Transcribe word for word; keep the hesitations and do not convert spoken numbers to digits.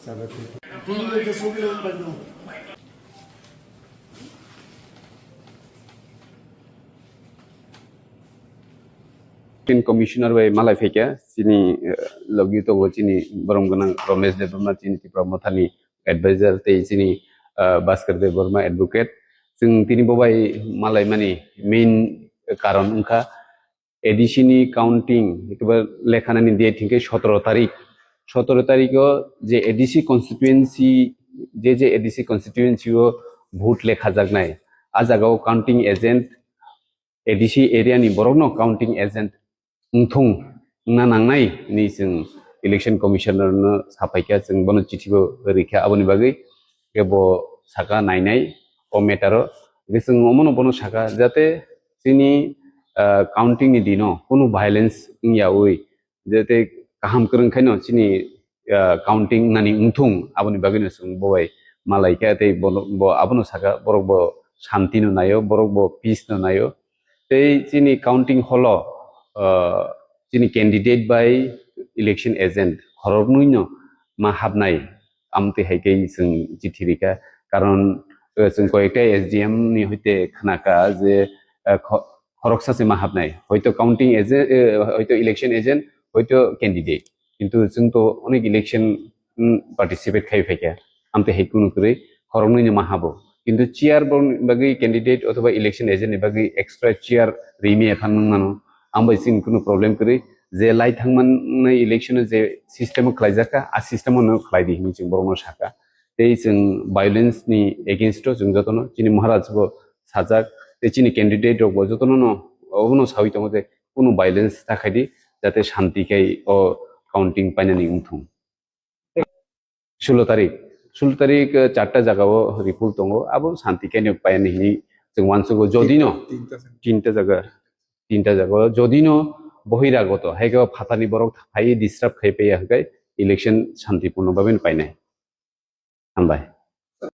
Commissioner bai malai phaikha, chini, eh, logi tongo chini borom gwnang Romesh Debbarma, chini Tipra Mothani advisor, tei chini, eh, Bhaskar Debbarma advocate. Chwng tini bo bai malai mani main karon wngkha A D C ni counting, ekebar lekha nani date hinkhe sotoro tarik. Sotoro tarikh o je A D C constituency, je je A D C constituency o vote lekha jaknai, a jaga o counting agent, A D C area ni borok no counting agent wngthung wngna nangnai hinwi chwng election commissioner no saphaikha, chwng bono chithi bo rikha. Aboni bagwi khe bo saka nainai o matter o. Hwnkhe chwng omono bono saka jate chini, ah, counting ni dino kunu violence wngyaui, jate kaham kwrwng khaino chini, ah, counting nani wngthung, aboni bagwino chwng bo bai malaikha tei bono, bo abono saka, borok bo shanti no naio, borok bo peace no naio. Tei chini counting hall o, ah, chini candidate bai election agent khoroknwi no ma habnai, amtwi hai khe chwng chithi rikha. Karon, eh, chwng koyekta S D M ni hoite khnakha je, eh, kho-, khoroksa se ma habnai, hoito counting agent, eh, hoito election agent, hoito candidate, kintu chwng to onek election, mm, participate khai phaikha, amtwi hai kunu kwrwi khoroknwi no ma habo, kintu chair bo bagwi candidate othoba election agent ni bagwi extra chair rimi ephan nung mano, ang bai chini kunu problem kwrwi. Je lai thangmani election o je system o khlaijakha, a system o no khlai di hinwi chwng borokno sakha. Tei chwng violence ni against o chwng jotono chini Maharaj bo sajak, tei chini candidate rok bo jotono no obono sawi tongo je kunu violence ta khai di, jate shanti khai o counting painani wngthung. Sulo tarik, sulo tarik, eh, charta jaga o report tongo, abo shanti khe nok payan hinwi chwng uansugo. Jodi no tinta, tinta jaga, tinta jaga o jodi no bohiragoto, hai khe phatani borok phai disturb khai paiya hwnkhe election shanti purno bhabe no painai. Hambai.